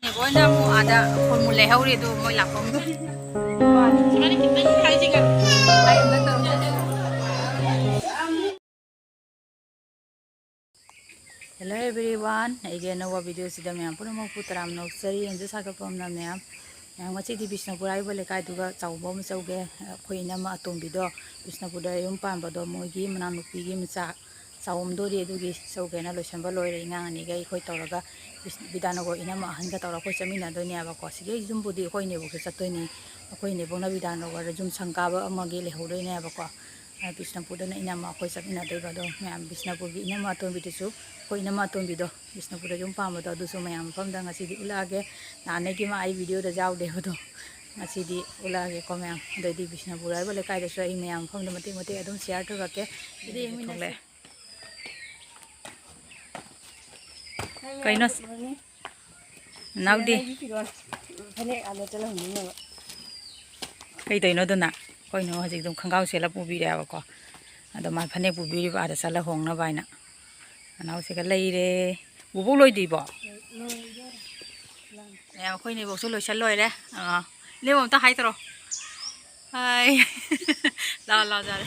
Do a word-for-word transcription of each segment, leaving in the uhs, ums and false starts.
ꯂꯣꯏꯅ ꯑꯃꯨꯛ ꯑꯥꯗ ꯈꯨꯔꯃꯨ ꯂꯩꯍꯧꯔꯤ ꯑꯗꯨ ꯃꯣꯏ ꯂꯥꯛꯄ ꯑꯃ꯫ ꯁꯨꯃꯥꯏꯅ ꯈꯤꯇꯪ ꯍꯥꯏꯁꯤꯒ꯫ Hello everyone, ꯑꯩꯒꯤ ꯑꯅꯧꯕ ꯚꯤꯗꯤꯑꯣꯁꯤꯗ ꯃꯌꯥꯝ ꯄꯨꯝꯅꯃꯛꯄꯨ ꯇꯔꯥꯝꯅ ꯑꯣꯛꯆꯔꯤ꯫ ꯑꯦꯟꯖꯦꯜ ꯁꯥꯒꯠꯄꯝꯅ ꯃꯌꯥꯝ, ꯃꯌꯥꯝ ꯉꯁꯤꯗꯤ ꯕꯤꯁꯅꯨꯄꯨꯔ ꯍꯥꯏꯔꯤꯕ ꯂꯩꯀꯥꯏꯗꯨꯒ ꯆꯥꯎꯕ ꯑꯃ ꯆꯧꯒꯦ꯫ ꯑꯩꯈꯣꯏ ꯏꯅꯝꯃ ꯑꯇꯣꯝꯕꯤꯗꯣ ꯕꯤꯁꯅꯨꯄꯨꯔꯗ ꯌꯨꯝ ꯄꯥꯟꯕꯗꯣ ꯃꯣꯏꯒꯤ ꯃꯅꯥꯎꯅꯨꯄꯤꯒꯤ ꯃꯆꯥ ꯆꯥꯎꯝꯗꯣꯔꯤ, ꯑꯗꯨꯒꯤ ꯆꯧꯒꯦꯅ ꯂꯣꯏꯁꯤꯟꯕ ꯂꯣꯏꯔꯦ꯫ ꯑꯉꯥꯡ ꯑꯅꯤꯒ ꯑꯩꯈꯣꯏ ꯇꯧꯔꯒ ꯕꯤꯁ-, ꯕꯤꯗꯥꯅꯒꯣ ꯏꯅꯝꯃ ꯑꯍꯟꯒ ꯇꯧꯔꯒ ꯑꯩꯈꯣꯏ ꯆꯠꯃꯤꯟꯅꯗꯣꯏꯅꯦꯕꯀꯣ꯫ ꯁꯤꯒꯤ ꯌꯨꯝꯕꯨꯗꯤ ꯑꯩꯈꯣꯏ ꯏꯅꯦꯕꯣꯛꯁꯨ ꯆꯠꯇꯣꯏꯅꯤ꯫ ꯑꯩꯈꯣꯏ ꯏꯅꯦꯕꯣꯛꯅ ꯕꯤꯗꯥꯅꯒꯣꯔꯗ ꯌꯨꯝ ꯁꯪꯒꯥꯕ ꯑꯃꯒꯤ ꯂꯩꯍꯧꯗꯣꯏꯅꯦꯕꯀꯣ꯫ ꯑ, ꯕꯤꯁꯅꯨꯄꯨꯔꯗꯅ ꯏꯅꯝꯃ ꯑꯩꯈꯣꯏ ꯆꯠꯃꯤꯟꯅꯗꯣꯏꯕ꯫ ꯑꯗꯣ ꯃꯌꯥꯝ ꯕꯤꯁꯅꯨꯄꯨꯔꯒꯤ ꯏꯅꯝꯃ ꯑꯇꯣꯝꯕꯤꯗꯨꯁꯨ, ꯑꯩꯈꯣꯏ ꯏꯅꯝꯃ ꯑꯇꯣꯝꯕꯤꯗꯣ ꯕꯤꯁꯅꯨꯄꯨꯔꯗ ꯌꯨꯝ ꯄꯥꯟꯕꯗꯣ, ꯑꯗꯨꯁꯨ ꯃꯌꯥꯝ ꯃꯐꯝꯗ ꯉꯁꯤꯗꯤ ꯎꯠꯂꯛꯑꯒꯦ꯫ ꯅꯍꯥꯟꯅꯒꯤ ꯃꯥ ꯑꯩ ꯚꯤꯗꯤꯑꯣꯗ ꯌꯥꯎꯗꯦꯕꯗꯣ, ꯉꯁꯤꯗꯤ ꯎꯠꯂꯛꯑꯒꯦꯀꯣ ꯃꯌꯥꯝ꯫ ꯑꯗꯩꯗꯤ ꯕꯤꯁꯅꯨꯄꯨꯔ ꯍꯥꯏꯕ ꯂꯩꯀꯥꯏꯗꯁꯨ ꯑꯩ ꯃꯌꯥꯝ ꯃꯐꯝꯗ ꯃꯇꯦꯛ ꯃꯇꯦꯛ ꯑꯗꯨꯝ ꯁꯤꯌꯥꯔ ꯇꯧꯔꯛꯀꯦ꯫ ꯑꯗꯨꯗꯤ ꯌꯦꯡꯃꯤꯟꯅꯁꯤ꯫ ꯊꯣꯛꯂꯛꯑꯦ꯫ ꯀꯩꯅꯣ? ꯅꯥꯎꯗꯤ? ꯐꯅꯦꯛ ꯑꯥꯗ ꯆꯠꯂ ꯍꯣꯡꯅꯤꯡꯅꯕ꯫ ꯀꯩ ꯇꯧꯔꯤꯅꯣ ꯑꯗꯨꯅ? ꯑꯩꯈꯣꯏꯅ ꯍꯧꯖꯤꯛ ꯑꯗꯨꯝ ꯈꯣꯡꯒ꯭ꯔꯥꯎ ꯁꯦꯠꯂ ꯄꯨꯕꯤꯔꯦꯕꯀꯣ꯫ ꯑꯗꯣ ꯃꯥ ꯐꯅꯦꯛ ꯄꯨꯕꯤꯔꯤꯕ ꯑꯥꯗ ꯆꯠꯂ ꯍꯣꯡꯅꯕ ꯍꯥꯏꯅ꯫ ꯅꯅꯥꯎꯁꯤꯒ ꯂꯩꯔꯦ꯫ ꯕꯨꯕꯣꯛ ꯂꯣꯏꯗ꯭ꯔꯤꯕꯣ? ꯂꯣꯏꯗꯣꯔꯦ꯫ ꯃꯌꯥꯝ ꯑꯩꯈꯣꯏ ꯅꯦꯕꯣꯛꯁꯨ ꯂꯣꯏꯁꯜ ꯂꯣꯏꯔꯦ꯫ ꯑꯥ, ꯏꯅꯦꯕꯣꯛ ꯑꯝꯇ ꯍꯥꯏ ꯇꯧꯔꯣ꯫ ꯍꯥꯏ꯫ ꯂꯥꯎ, ꯂꯥꯎ, ꯌꯥꯔꯦ꯫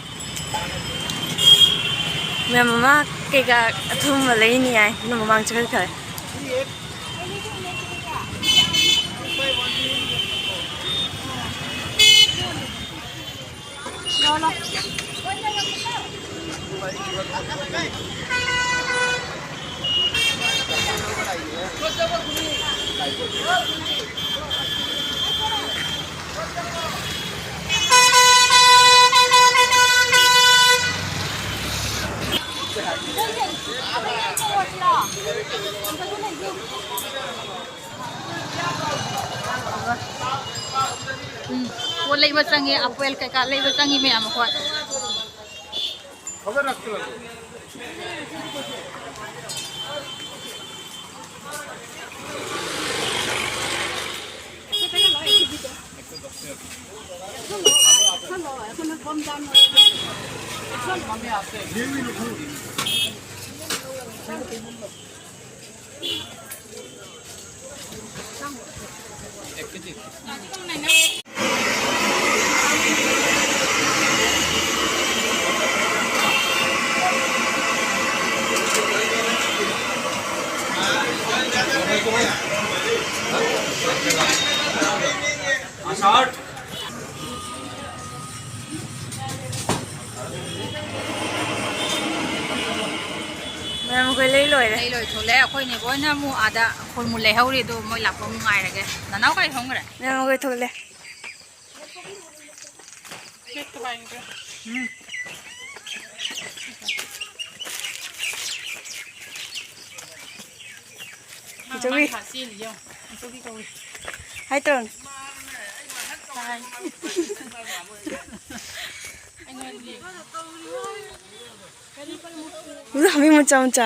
ꯃꯌꯥꯝ ꯃꯃꯥ ꯀꯩꯀꯥ ꯑꯊꯨꯝꯕ ꯂꯩꯅꯤ ꯍꯥꯏ, ꯑꯗꯨꯅ ꯃꯃꯥꯡ ꯆꯠꯈ꯭ꯔꯦ꯫ ꯎꯝ, ꯄꯣꯠ ꯂꯩꯕ ꯆꯪꯉꯦ, ꯑꯄꯦꯜ ꯀꯩꯀꯥ ꯂꯩꯕ ꯆꯪꯉꯤ ꯃꯌꯥꯝ ꯑꯩꯈꯣꯏ꯫ ꯃꯌꯥꯝ ꯑꯩꯈꯣꯏ ꯂꯩ ꯂꯣꯏꯔꯦ꯫ ꯂꯩ ꯂꯣꯏ ꯊꯣꯛꯂꯛꯑꯦ꯫ ꯑꯩꯈꯣꯏꯅꯦ ꯂꯣꯏꯅ ꯑꯃꯨꯛ ꯑꯥꯗ ꯈꯨꯔꯃꯨ ꯂꯩꯍꯧꯔꯤ꯫ ꯑꯗꯨ ꯃꯣꯏ ꯂꯥꯛꯄ ꯑꯃꯨꯛ ꯉꯥꯏꯔꯒꯦ꯫ ꯅꯅꯥꯎ ꯀꯥꯏ ꯊꯣꯡꯈ꯭ꯔꯦ? ꯃꯌꯥꯝ ꯑꯩꯈꯣꯏ ꯊꯣꯛꯂꯦ꯫ ꯎꯝ꯫ ꯃꯥ ꯏꯆꯧꯕꯤ꯫ ꯃꯥ ꯈꯥ ꯆꯦꯜꯂꯤ ꯌꯦꯡꯉꯣ꯫ ꯏꯆꯧꯕꯤ ꯀꯧꯏ꯫ ꯍꯥꯏ ꯇꯧꯔꯣꯅꯦ꯫ ꯍꯥꯏ꯫ ꯑꯩꯉꯣꯟꯗꯤ꯫ ꯎ, ꯍꯥꯃꯦꯡ ꯃꯆꯥ ꯃꯆꯥ꯫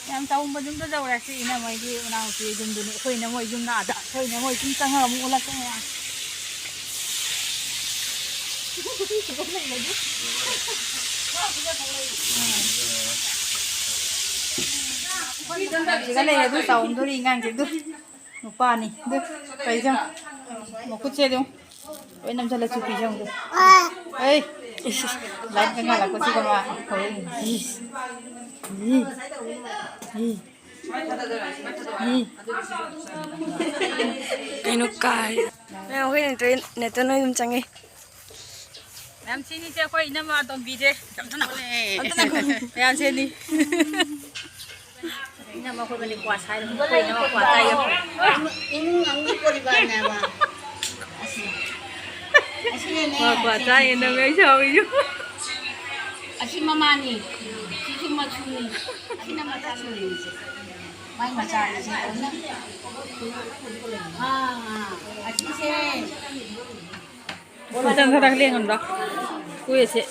ꯌꯥꯝ ꯆꯥꯎꯕ ꯌꯨꯝꯗ ꯇꯧꯔꯦ꯫ ꯁꯤ ꯏꯅꯝꯃꯒꯤ ꯃꯅꯥꯎꯅꯨꯄꯤ ꯌꯨꯝꯗꯨꯅꯤ꯫ ꯑꯩꯈꯣꯏ ꯏꯅꯝꯃ ꯌꯨꯝꯅ ꯑꯥꯗ꯫ ꯑꯩꯈꯣꯏ ꯏꯅꯝꯃ ꯌꯨꯝ ꯆꯪꯉꯒ ꯑꯃꯨꯛ ꯑꯣꯜꯂꯛꯀꯦ ꯃꯌꯥꯝ꯫ ꯁꯤꯗ ꯂꯩꯔꯦ ꯑꯗꯨ ꯆꯥꯎꯔꯝꯗꯣꯔꯤ ꯑꯉꯥꯡꯁꯦ ꯑꯗꯨ꯫ ꯅꯨꯄꯥꯅꯤ꯫ ꯑꯗꯨ ꯀꯩꯁꯦ ꯌꯦꯡꯉꯨ꯫ ꯃꯈꯨꯠꯁꯦ ꯑꯗꯨ ꯂꯣꯏ ꯅꯝꯁꯤꯜꯂ ꯆꯨꯞꯄꯤ ꯌꯦꯡꯉꯨ꯫ ꯑꯩ ꯏꯁ, ꯏꯁ, ꯂꯥꯏꯠꯀ ꯉꯥꯜꯂꯛꯄꯁꯤꯒ ꯃꯥ ꯍꯣꯔꯦꯟ꯫ ꯏꯁ꯫ ꯏ꯫ ꯏ꯫ ꯏ꯫ ꯀꯩꯅꯣ ꯀꯥꯏ꯫ ꯃꯌꯥꯝ ꯑꯩꯈꯣꯏ ꯅꯦꯇꯣ-, ꯅꯦꯇꯣ ꯅꯣꯏ ꯑꯗꯨꯝ ꯆꯪꯉꯤ꯫ ꯃꯌꯥꯝ ꯁꯤꯅꯤꯁꯦ ꯑꯩꯈꯣꯏ ꯏꯅꯝꯃ ꯑꯇꯣꯝꯕꯤꯁꯦ꯫ ꯑꯝꯇ ꯅꯥꯈꯣ-, ꯑꯝꯇ ꯅꯥꯈꯣ꯫ ꯃꯌꯥꯝ ꯁꯤꯅꯤ꯫ ꯏꯅꯝꯃ ꯑꯩꯈꯣꯏ ꯃꯅꯤ ꯀ꯭ꯋꯥ ꯁꯥꯏꯔꯣ꯫ ꯑꯩꯈꯣꯏ ꯏꯅꯝꯃ ꯀ꯭ꯋꯥ ꯆꯥꯏꯌꯣ꯫ ꯏꯃꯨꯡ ꯑꯃꯒꯤ ꯄꯣꯔꯤꯕꯥꯔꯅꯦꯕ꯫ ꯑꯁꯤ꯫ ꯑꯁꯤꯅꯅꯦ, ꯀ꯭ꯋꯥ, ꯀ꯭ꯋꯥ ꯁꯤ, ꯆꯥꯏꯌꯦ ꯁꯤ꯫ ꯅꯪ ꯑꯩ ꯁꯥꯎꯔꯤꯁꯦ꯫ ꯑꯁꯤ ꯃꯃꯥꯅꯤ꯫ ꯁꯤꯁꯨ ꯃꯁꯨꯅꯤ꯫ ꯑꯁꯤꯅ ꯃꯆꯥꯁꯨꯅꯤ꯫ ꯃꯥꯏ ꯃꯆꯥꯅꯤ ꯁꯤ ꯂꯣꯏꯅ꯫ ꯑꯥ, ꯑꯥ꯫ ꯑꯁꯤꯁꯦ꯫ ꯃꯊꯪ ꯈꯔ ꯂꯦꯡꯍꯟꯕ꯫ ꯀꯨꯏꯔꯁꯦ꯫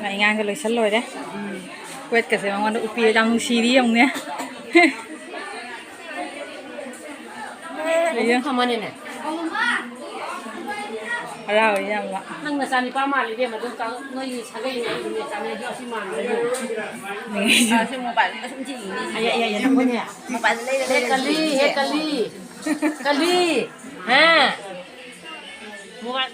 ꯉꯥꯏ ꯉꯥꯡꯒ ꯂꯣꯏꯁꯜ ꯂꯣꯏꯔꯦ꯫ ꯀꯣꯏꯠꯀꯁꯦ ꯃꯉꯣꯟꯗ ꯎꯞꯄꯤ ꯌꯥꯝ ꯅꯨꯡꯁꯤꯔꯤ ꯌꯦꯡꯉꯨꯅꯦ꯫ ꯑꯌꯥ꯫ ꯐꯝꯃꯅꯤꯅꯦ꯫ ꯍꯔꯥꯎꯋꯦ ꯌꯥꯝꯅ꯫ ꯅꯪ ꯅꯆꯥꯅꯤꯄꯥ ꯃꯥꯜꯂꯤ ꯏꯕꯦꯝꯃ, ꯑꯗꯨꯝ ꯀꯥꯎ-, ꯅꯣꯏꯒꯤ ꯁꯥꯒꯩꯅꯦ, ꯑꯩꯒꯤꯅꯦ, ꯆꯥꯅꯩꯗꯣ ꯑꯁꯤ ꯃꯥꯟꯕ ꯏꯕꯦꯝꯃ꯫ ꯅꯤꯡꯉꯤꯁꯤ꯫ ꯑꯥ, ꯁꯤ ꯃꯣꯕꯥꯏꯜꯗ ꯁꯨꯝ ꯌꯦꯡꯉꯤꯅꯦ꯫ ꯑꯌꯥ, ꯑꯌꯥ, ꯑꯌꯥ, ꯅꯪꯕꯨꯅꯦ꯫ ꯃꯣꯕꯥꯏꯜꯗ ꯂꯩꯔ ꯍꯦ ꯂꯩꯔ ꯀꯜꯂꯤ, ꯍꯦ ꯌꯦꯡꯉꯤꯁꯦ꯫ ꯀꯜꯂꯤ꯫ ꯀꯜꯂꯤ꯫ ꯍꯥ? ꯃꯣꯕꯥꯏꯜ꯫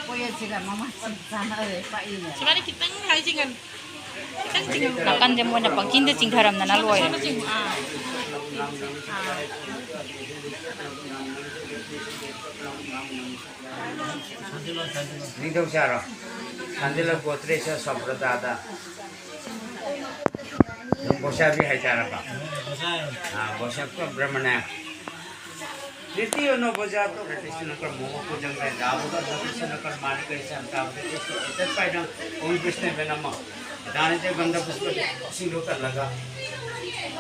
ꯀꯣꯌꯦꯠꯁꯤꯒ ꯃꯃꯥ ꯆꯞ ꯆꯥꯅ ꯄꯛꯏꯅꯦ꯫ ꯁꯤꯕꯥꯅꯤ ꯈꯤꯇꯪ ꯍꯥꯏꯁꯤꯒ ꯈꯤꯇꯪ ꯆꯤꯡꯉꯝꯃꯨ꯫ ꯅꯥꯀꯟꯁꯦ ꯃꯣꯏꯅ ꯄꯪꯆꯤꯡꯗ ꯆꯤꯡꯊꯔꯝꯗꯅ ꯂꯣꯏꯔꯦ꯫ ꯁꯣꯝꯗ ꯆꯤꯡꯉꯨ꯫ ꯑꯥ꯫ ꯑꯥ꯫ ꯅꯤꯡꯊꯧ ꯆꯥꯔꯣ? ꯁꯥꯟꯇꯤꯂꯛ ꯒꯣꯇ꯭ꯔꯦꯁ ꯁꯝꯄ꯭ꯔꯗꯥꯗ ꯑꯗꯨꯝ ꯒꯣꯁꯥꯕꯤ ꯍꯥꯏꯇꯥꯔꯕ? ꯑꯥ, ꯒꯣꯁꯥꯕꯤ ꯕ꯭ꯔꯍꯃꯅꯦ꯫ ꯔꯤꯇꯤ ꯑꯣꯅꯣ ꯕꯖꯥꯔ ꯇꯣ ꯀ꯭ꯔꯤꯁꯅ ꯀꯔ ꯃꯣꯍ ꯀꯣ ꯖꯪꯒ ꯖꯥꯕ ꯀꯔ ꯀ꯭ꯔꯤꯁꯅ ꯀꯔ ꯃꯥꯅꯤ ꯀꯔꯤ ꯁꯝ ꯇꯥꯕ ꯀ꯭ꯔꯤꯁꯅ ꯏꯇꯠ ꯄꯥꯏꯅ ꯑꯣꯝ ꯀ꯭ꯔꯤꯁꯅ ꯕꯦꯅꯃ ꯗꯥꯅ ꯇꯦ ꯒꯟꯙ ꯄꯨꯁꯄ ꯁꯤꯡꯗꯣ ꯀꯠꯂꯒ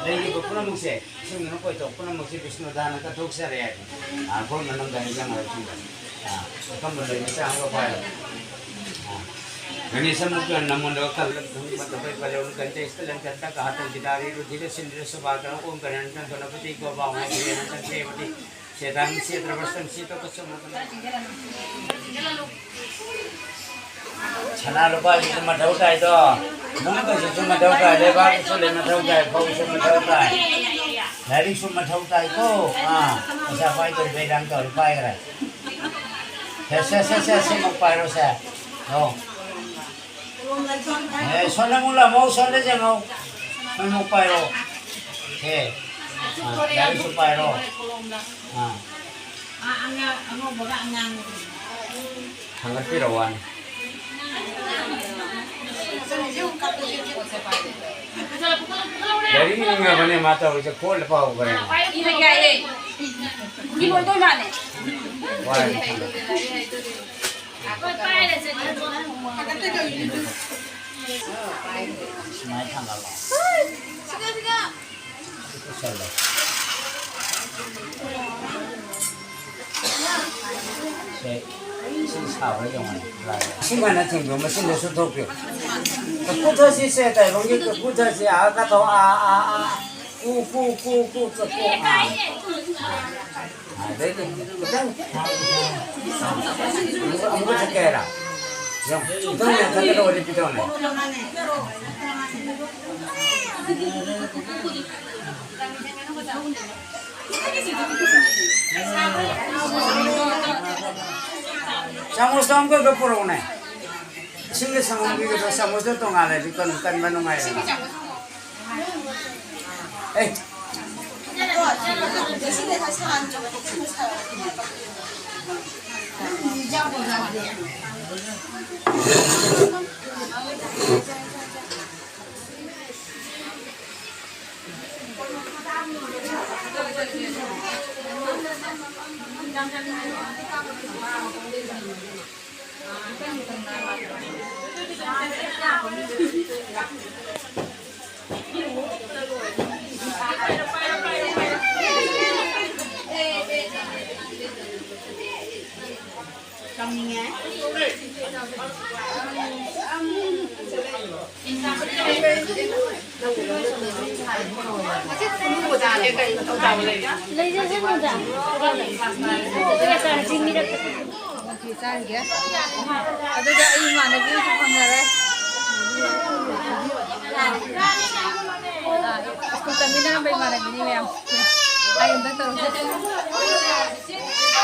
ꯂꯩꯔꯤꯕ ꯄꯨꯝꯅꯃꯛꯁꯦ ꯏꯁꯤꯡꯗꯨꯅ ꯀꯣꯏꯊꯣꯛ ꯄꯨꯝꯅꯃꯛꯁꯦ ꯕꯤꯁꯅꯨ ꯗꯥꯅ ꯀꯠꯊꯣꯛꯆꯔꯦ ꯍꯥꯏ꯫ ꯑꯥ, ꯑꯩꯈꯣꯏ ꯃꯅꯨꯡꯗ ꯍꯩꯖꯥꯡ ꯍꯥꯏꯔꯁꯤꯡꯗ꯫ ꯑꯥ, ꯑꯀꯝꯕ ꯂꯩ ꯃꯆꯥ ꯑꯃꯒ ꯄꯥꯏꯔꯣ꯫ ꯑꯥ, ꯒꯅꯦꯁ ꯑꯃꯨꯛꯀ ꯅꯃꯣꯟꯗ ꯀꯜꯂ ꯃꯇꯝꯗ ꯄꯥꯏꯔꯣ꯫ ꯒꯟꯇꯦꯁꯇ ꯂꯪꯀꯟꯇ ꯀꯍꯥꯇ ꯒꯤꯗꯥꯔꯤ ꯔꯨꯙꯤꯔ ꯁꯤꯟꯗ꯭ꯔ ꯁꯨꯚꯥꯒ꯭ꯔ ꯑꯣꯝ ꯒꯅꯟꯇ ꯒꯅꯄꯇꯤ ꯒꯣꯕꯥ ꯃꯍꯥ ꯒꯅꯟꯇ ꯁꯦꯕꯇꯤ ꯁꯦꯇꯥꯡ ꯁꯦꯇ꯭ꯔ ꯋꯁꯇꯝ ꯁꯤꯇꯣ ꯀꯁꯨ ꯃꯇꯝ꯫ ꯁꯅꯥ ꯂꯨꯄꯥꯒꯤꯁꯨ ꯃꯊꯧ ꯇꯥꯏꯗꯣ, ꯅꯨꯡꯒꯤꯁꯨ ꯃꯊꯧ ꯇꯥꯏ, ꯂꯩꯕꯥꯛꯀꯤꯁꯨ ꯂꯩ ꯃꯊꯧ ꯇꯥꯏ, ꯐꯧꯁꯨ ꯃꯊꯧ ꯇꯥꯏ, ꯂꯥꯏꯔꯤꯛꯁꯨ ꯃꯊꯧ ꯇꯥꯏꯀꯣ꯫ ꯑꯥ, ꯄꯩꯁꯥ ꯄꯥꯏꯗꯧꯔꯤ ꯀꯩꯗꯥꯡ ꯇꯧꯔꯤ ꯄꯥꯏꯈ꯭ꯔꯦ꯫ ꯁꯦ, ꯁꯦ, ꯁꯦ, ꯁꯦ, ꯁꯤꯃꯨꯛ ꯄꯥꯏꯔꯣ ꯁꯦ꯫ ꯑꯣ꯫ ꯑꯦ, ꯁꯣꯝꯗ ꯑꯃꯨꯛ ꯂꯥꯛꯑꯣ, ꯁꯣꯝꯗ ꯌꯦꯡꯉꯣ꯫ ꯁꯣꯝꯗ ꯑꯃꯨꯛ ꯄꯥꯏꯔꯣ꯫ ꯑꯦ, ꯑꯥ, ꯂꯥꯏꯔꯤꯛꯁꯨ ꯄꯥꯏꯔꯣ꯫ ꯑꯥ꯫ ꯑꯥ, ꯑꯉꯥꯡ-, ꯑꯉꯧꯕꯒ ꯑꯉꯥꯡꯕꯒ꯫ ꯊꯥꯡꯒꯠꯄꯤꯔꯛꯑꯣ ꯍꯥꯏꯅꯤ꯫ ꯂꯥꯏꯔꯤꯛ ꯏꯅꯤꯡꯉꯕꯅꯦ ꯃꯥ ꯇꯧꯔꯤꯁꯦ, ꯀꯣꯜꯗ ꯄꯥꯎꯈ꯭ꯔꯦ꯫ ꯏꯕ ꯌꯥꯏꯌꯦ꯫ ꯏ ꯂꯣꯏꯗꯧ ꯃꯥꯜꯂꯦ꯫ ꯋꯥꯔꯦ꯫ ꯁꯨꯃꯥꯏꯅ ꯊꯥꯡꯒꯠꯂꯣ꯫ ꯄꯨꯁꯜꯂꯣ꯫ ꯁꯦ, ꯏꯁꯤꯡ ꯁꯥꯕ꯭ꯔꯥ ꯌꯦꯡꯉꯣꯅꯦ, ꯗ꯭ꯔꯥꯏ꯫ ꯏꯁꯤꯡ ꯍꯥꯟꯅ ꯊꯤꯡꯕꯤꯌꯨ, ꯃꯆꯤꯟꯗꯣ ꯁꯨꯊꯣꯛꯄꯤꯌꯨ꯫ ꯀꯛꯀꯨ ꯊꯛꯁꯤ ꯁꯦ, ꯇꯥꯏꯕꯪꯒꯤ ꯀꯛꯀꯨ ꯊꯛꯁꯤ, ꯑꯥ, ꯀꯥꯊꯣꯛ, ꯑꯥ, ꯑꯥ, ꯑꯥ꯫ ꯀꯨ, ꯀꯨ, ꯀꯨ, ꯀꯨ, ꯀꯨ, ꯀꯨ, ꯑꯥ꯫ ꯑꯗꯩꯗꯤ ꯈꯤꯇꯪ ꯑꯃꯨꯛꯀ, ꯑꯃꯨꯛꯀ ꯊꯛꯀꯦ ꯍꯥꯏꯔ? ꯌꯦꯡꯉꯣ, ꯈꯤꯇꯪ ꯌꯥꯝ ꯊꯛꯀꯗꯧꯕ ꯑꯣꯏꯔꯗꯤ ꯄꯤꯊꯛꯑꯣꯅꯦ꯫ ꯆꯥꯃꯁꯇꯣ ꯑꯃꯨꯛꯀ ꯄꯨꯔꯛꯎꯅꯦ꯫ ꯏꯁꯤꯡꯗ ꯁꯪꯒꯣꯝ ꯄꯤꯕꯗꯣ ꯆꯥꯃꯁꯇꯣ ꯇꯣꯉꯥꯜꯂꯗꯤ ꯀꯟ-, ꯀꯟꯕ ꯅꯨꯡꯉꯥꯏꯗꯅ꯫ ꯑꯦ꯫ ꯂꯩꯖꯁꯅꯨꯗ꯫ ꯆꯤꯡ ꯃꯤꯔꯛꯇ꯫ ꯀꯣꯐꯤ ꯆꯥꯔꯤꯒꯦ꯫ ꯑꯗꯨꯒ ꯑꯩ ꯏꯃꯥꯟꯅꯕꯤ ꯑꯃꯁꯨ ꯐꯪꯅꯔꯦ꯫ ꯑꯥ, ꯁ꯭ꯀꯨꯜ ꯇꯝꯃꯤꯟꯅꯔꯝꯕ ꯏꯃꯥꯟꯅꯕꯤꯅꯤ ꯃꯌꯥꯝ꯫ ꯑꯩ ꯑꯝꯇ ꯇꯧꯔꯛꯀꯦ꯫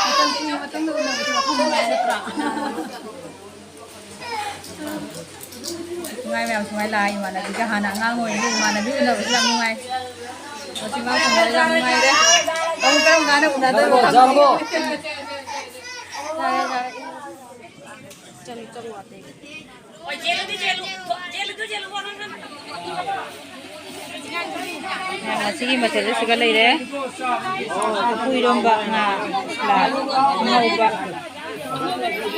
ꯃꯇꯝ ꯀꯨꯏꯔ ꯃꯇꯨꯡꯗ ꯎꯅꯕꯁꯦ ꯋꯥꯈꯜ ꯅꯨꯡꯉꯥꯏ ꯅꯠꯇ꯭ꯔꯥ? ꯅꯨꯡꯉꯥꯏ ꯃꯌꯥꯝ ꯁꯨꯃꯥꯏꯅ ꯂꯥꯛꯑ ꯏꯃꯥꯟꯅꯕꯤꯒ ꯍꯥꯟꯅ ꯑꯉꯥꯡ ꯑꯣꯏꯔꯤꯉꯩ ꯏꯃꯥꯟꯅꯕꯤ ꯎꯅꯕꯁꯨ ꯌꯥꯝ ꯅꯨꯡꯉꯥꯏ꯫ ꯍꯧꯖꯤꯛ ꯃꯥ ꯎꯅꯔꯦ ꯌꯥꯝ ꯅꯨꯡꯉꯥꯏꯔꯦ꯫ ꯑꯃꯨꯛ ꯀꯔꯝ ꯀꯥꯟꯗ ꯎꯅꯗꯣꯏꯅꯣ ꯈꯪꯗꯦ꯫ ꯌꯥꯔꯦ, ꯌꯥꯔꯦ꯫ ꯉꯁꯤꯒꯤ ꯃꯊꯦꯜꯁꯦ ꯁꯤꯒ ꯂꯩꯔꯦ꯫ ꯂꯐꯨ ꯏꯔꯣꯝꯕ, ꯉꯥ ꯁꯂꯥꯗ, ꯑꯉꯧꯕ,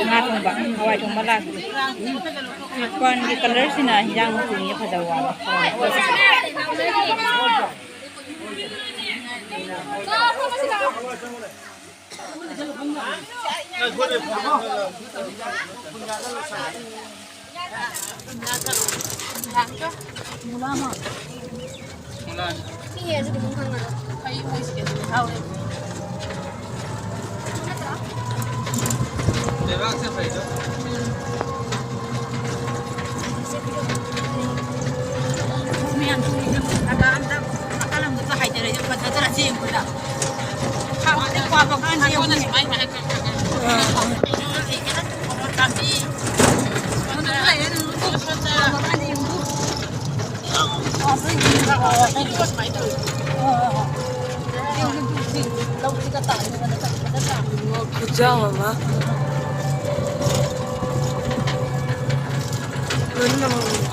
ꯉꯥ ꯊꯣꯡꯕ, ꯍꯋꯥꯏ ꯊꯣꯡꯕ ꯂꯥꯛꯇ꯭ꯔꯤ꯫ ꯀꯣꯔꯟꯒꯤ ꯀꯂꯔꯁꯤꯅ ꯍꯤꯟꯖꯥꯡ ꯃꯆꯨꯅꯤ ꯐꯖꯕ ꯋꯥꯠꯂꯦ꯫ ꯈꯨꯆꯥꯎ ꯑꯃ꯫ ꯂꯣꯏꯅꯃꯛ꯫